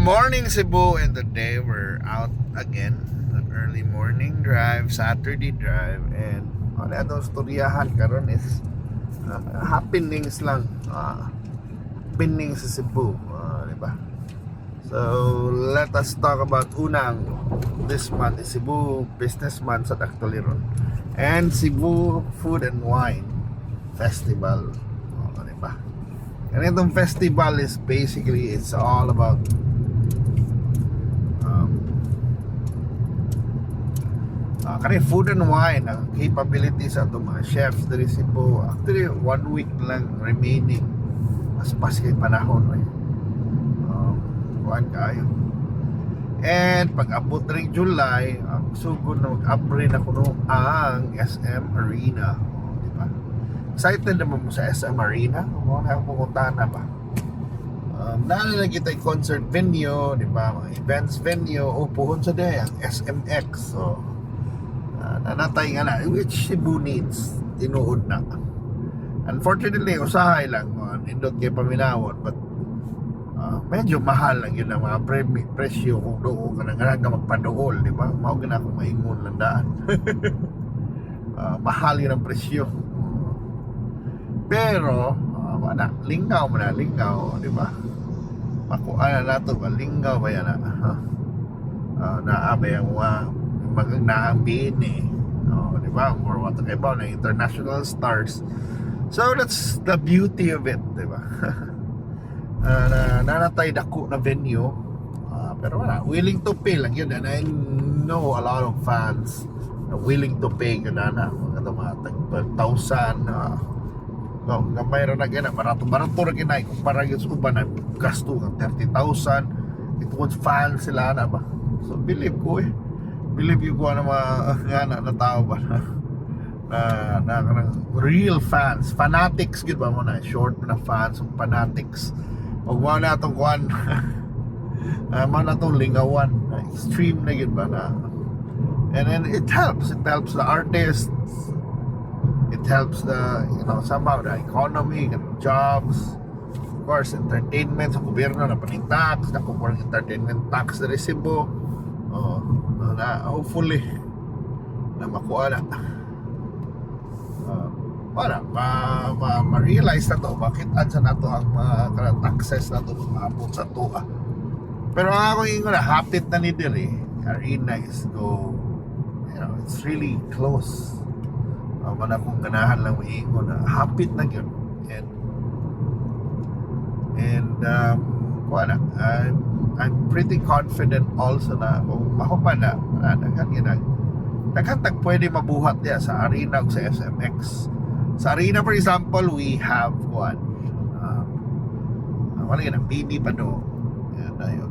Morning, Cebu, and today we're out again. An early morning drive, Saturday drive, and ano atong storyahan karon is happenings lang. Happenings sa Cebu, di ba? So, let us talk about unang this month is Cebu Business Month sa actually ron. And Cebu Food and Wine Festival. Oh, di ba? And itong festival is basically, it's all about kani food and wine, ang capabilities sa atong mga chefs diri Cebu. Actually, one week lang remaining, paspas kay panahon eh. Kuan kaayo. And pag abot rin July, ang sugod na mag-abri na kuno ang SM Arena. Oh, di ba? Excited naman mo sa SM Arena? Mo na akong pumunta na ba? Naa na kita concert venue, di ba? Mga events venue, o puhon sa day ang SMX. So, nanatay nga na, which Cebu needs, tinuod na. Unfortunately, usahay lang, mga nindot kay paminawon, but medyo mahal lang yun ang mga presyo kung doon ka na ganahan ka magpaduol, di ba? Mao gina akong maingon lang daan. Mahal yun ang presyo. Pero, wala, lingaw mo na, lingaw, di ba? Makuha na nato ba, lingaw ba yan na? Naa ba yung mga naang BINI, oh, di ba? Or what about na international stars. So that's the beauty of it, di ba? Na nanatay dako na venue. Pero wala, willing to pay lang yun. And I know a lot of fans na willing to pay yun na mga tag 12,000, no, nga mayroon na gina, barato barato ra ginay kumpara gyud sa uban na gasto ng 30,000 ito fan sila na ba. So believe ko eh. Believe ko ano mga nga na tao ba na kanang real fans, fanatics gid ba mo na short na fans ug fanatics. Ug mao na atong kuan, mao na atong lingawan, na extreme na gid ba na. And then it helps the artists, it helps the somehow the economy, jobs, of course, entertainment sa gobyerno na paning tax, na kumpara entertainment tax sa resibo. Oh, na hopefully na makuha na. Para ma-realize na to, makita sa nato ang mga kanang taxes na to maabot sa tuwa. Pero ang ako ingon na hapit na ni diri, arena is go, it's really close. Man akong ganahan lang maingon na hapit na gyud. And kuha na, I'm pretty confident also na kung mahuman na, na daghan gyud ang daghan tag pwede mabuhat diya sa arena ug sa SMX. Sa arena, for example, we have kuan. Wala yun, ang BINI pa do. Yan na yun.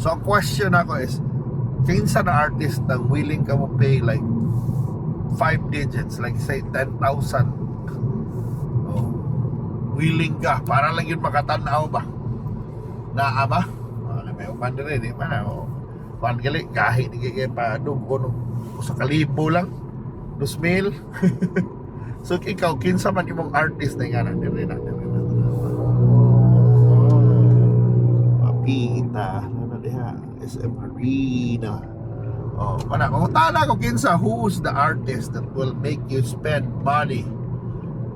So, ang question ako is, kinsa na artist na willing ka mo pay like five digits, like say 10,000? Oh, willing ka para lang yun makatanaw ba? Naa ba? Oh, may uban diri, di ba na? Oh. Kuan gali, gahi ni kay pa dugo no, sa kalibo lang. 2,000. So ikaw, kinsa man imong artist na nga na diri na diri na. Oh, Papita, na diha SM Arena. Oh, mana kung tala ko kinsa, who's the artist that will make you spend money?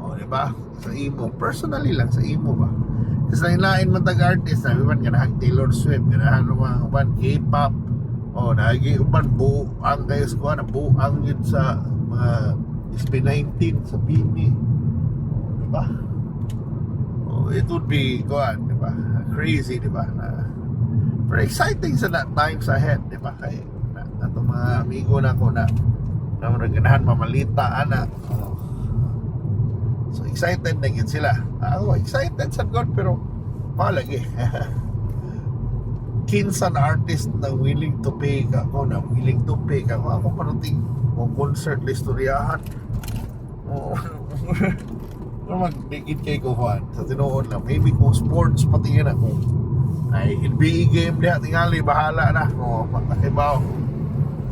Oh, di ba? Sa imo, personally lang sa imo ba? Kasi lain man tag artist na uban ganahan Taylor Swift, ganahan mga uban K-pop. Oh, nagi uban buang kayo sa kuan, buang yun sa mga SB19 sa BINI. Di ba? Oh, it would be kuan, di ba? Crazy, di ba? Na, very exciting sa that times ahead, di ba? Kay na, atong mga amigo na ko na na mga ganahan mamalita ana. Oh. So excited na gyud sila. Ako excited sa God pero palagi. Kinsa na artist na willing to pay ka ako na willing to pay ka ako ako parating kung concert listoryahan. Oo. Pero magdikit kay ko kuan sa tinuod lang. Maybe kung sports pati yun ako. Ay NBA game diha tingali bahala na. Oo, makakibaw.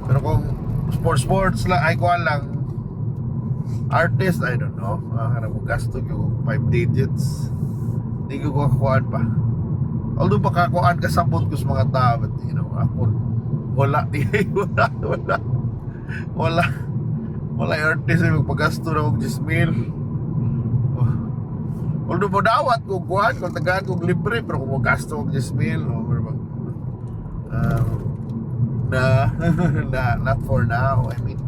Pero kung sports sports lang ay kuan lang artist, I don't know. Kana mo gasto yung 5 digits. Di ko kuan pa. Although baka kuan kasabot ko sa mga tao, but ako wala di wala wala wala wala artist ay magpagasto na og 10 mil. Oh. Although modawat ko kuan kung tagaan kog libre, pero kung magasto og 10 mil, oh, pero na na not for now. I mean,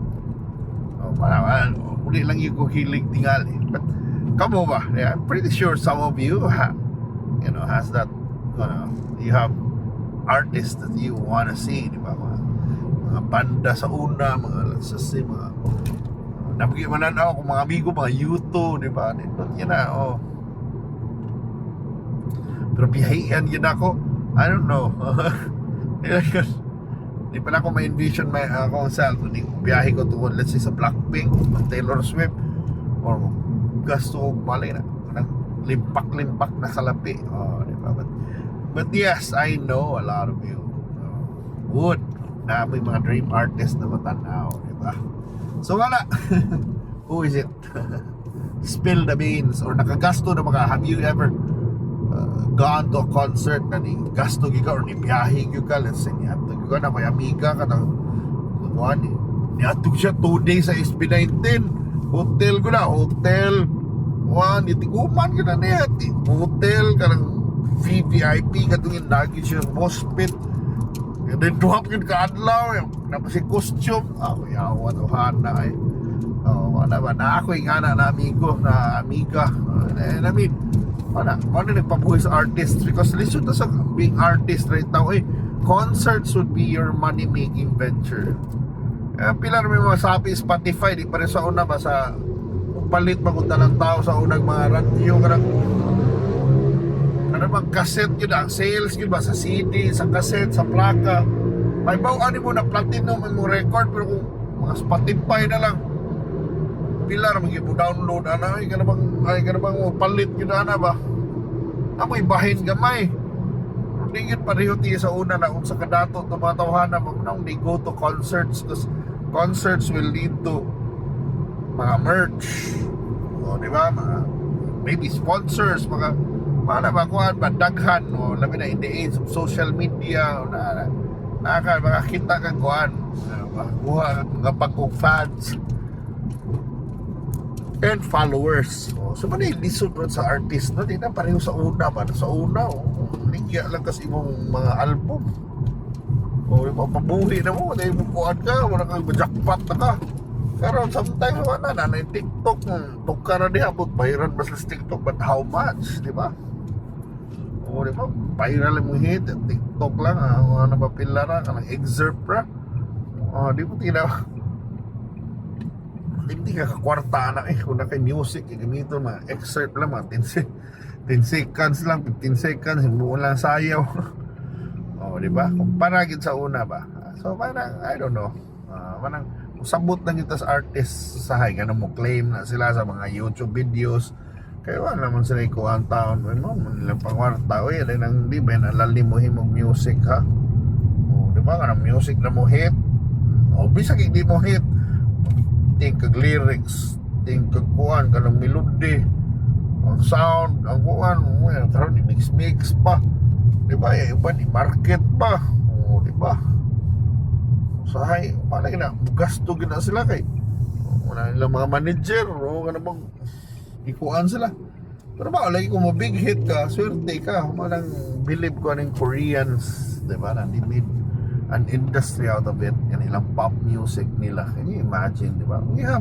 oh, para uli lang yung ko hilig tingali. But kamo ba? Yeah, I'm pretty sure some of you ha, you know has that you have artists that you wanna see, di ba? Mga banda sa una, mga, let's just say, mga nabigay man na ako mga amigo, mga U2, di ba? Nindot yun na, oh. Pero biyahian yun ako. I don't know. Di pa na ako ma-envision my akong self. Hindi biyahe ko tungkol, let's say, sa Blackpink, Taylor Swift, or gasto ko malay na. Kanang limpak-limpak na salapi. Oh, di ba? But yes, I know a lot of you would na may mga dream artist na matanaw, di ba? So wala. Who is it? Spill the beans or nakagasto na mga, have you ever gone to a concert na ni gasto gyud ka or ni biyahe gyud ka, let's say niadto gyud ka na may amiga ka nang kuan ni niadto siya 2 days sa SB19, hotel ko na, hotel one itiguman ka na niya hotel ka ng VVIP katong yung lagi siya mosh pit and then duha pa gyud ka adlaw na si costume ako yawa to hana ay. Oh, wala ba na ako yung ana na amigo na amiga. And I mean, wala wala nagpabuhi sa artist because listen to sa being artist right now eh, concerts would be your money making venture. Eh, pila na may mga sabi Spotify, di pa rin sa una ba, sa palit magunta ng tao sa unang mga radyo, kanang ano bang cassette yun, ang sales yun ba sa CD, sa cassette, sa plaka. May baw ani mo na platinum ang mo record, pero kung mga Spotify na lang, pila ra man mo download ana, ay ka na bang mo palit yun ana ba, amoy bahin gamay. Di yun pareho tiyo sa una na unsa ka dato ito mga tawhana mo nang they go to concerts because concerts will lead to mga merch o, di ba, mga maybe sponsors, mga mga ba kuan ba, daghan o, labi na in the age of social media o, na na ka makakita kang kuan, makakuha kang mga bagong fans and followers. Oh, so man lisod ron sa artist no, di na pareho sa una ba. Sa una, oh, ligya lang kasi imong mga album. O, oh, mapabuhi na mo, dahil mo kuan ka, wala kang jackpot na ka. Karon sometimes wala na na yung TikTok, tukar na diha, but viral ba sa TikTok, but how much, di ba? O, di ba? Viral mo hit, TikTok lang, ah, ano ba pila ra, kanang excerpt ra. Oh, di mo tina di ka kakwarta na eh kung na kay music gamiton mga excerpt lang, mga 10 seconds lang, 15 seconds, himuon lang sayaw. Oh, di ba? Kumpara gid sa una ba. So parang I don't know, parang usabot na kita sa artist sa hay ganun mo claim na sila sa mga YouTube videos kaya wala naman sila ikuha ang taon mo man nilang pangwarta oy, alin ang di ba na lalim mo himog music ha. Oh, di ba, kanang music na mo hit o bisag hindi mo hit, think kag lyrics, think kag kuan, kanang melody, ang sound, ang kuan, well, karon i-mix mix pa. Di ba? Yung iba ni market pa. Oh, di ba? Usahay, malay na gasto gid na sila kay wala nilang mga manager o kana bang ikuan sila. Pero ba, lagi kung mo big hit ka, swerte ka. Manang believe ko ng Koreans, di ba? Na they made an industry out of it. Yan ilang pop music nila. Can you imagine, di ba? We have,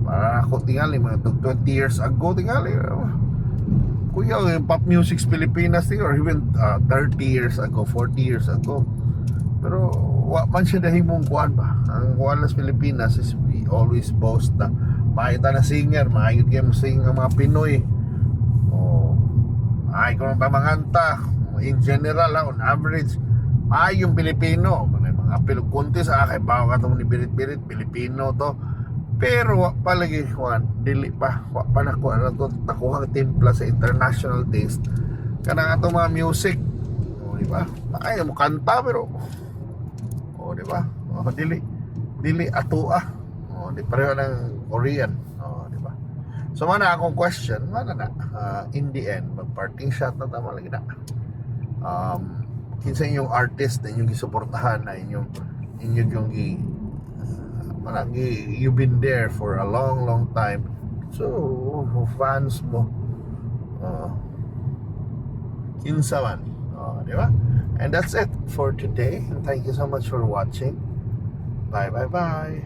para ako tingali, mga 20 years ago, tingali, kuya, yung pop music sa Pilipinas, or even 30 years ago, 40 years ago. Pero, wa man siya dahimong kuan ba. Ang kuan sa Pilipinas is we always boast na makita na singer, maayo kayo sing ang mga Pinoy. Oh, ay kung pamanganta in general ha, on average, maayo yung Pilipino. Mga mga apil kunti sa akin, bawo ka ni birit-birit Pilipino to. Pero wa pa lagi kuan, dili pa, wa pa nakuha na to, nakuha ang timpla sa international taste. Kanang ato mga music, oh, di ba? Maayo mo kanta pero, oh, di ba? Oh, dili dili ato ah. Oh, di pareho ng Korean. Oh, di ba? So mana akong question, mana na in the end, mag parting shot na tama lagi na. Kinsa inyong artist na inyong gisuportahan, na inyong yung gi parang you've been there for a long, long time, so fans mo, kinsa man, di ba? And that's it for today, and thank you so much for watching. Bye, bye, bye.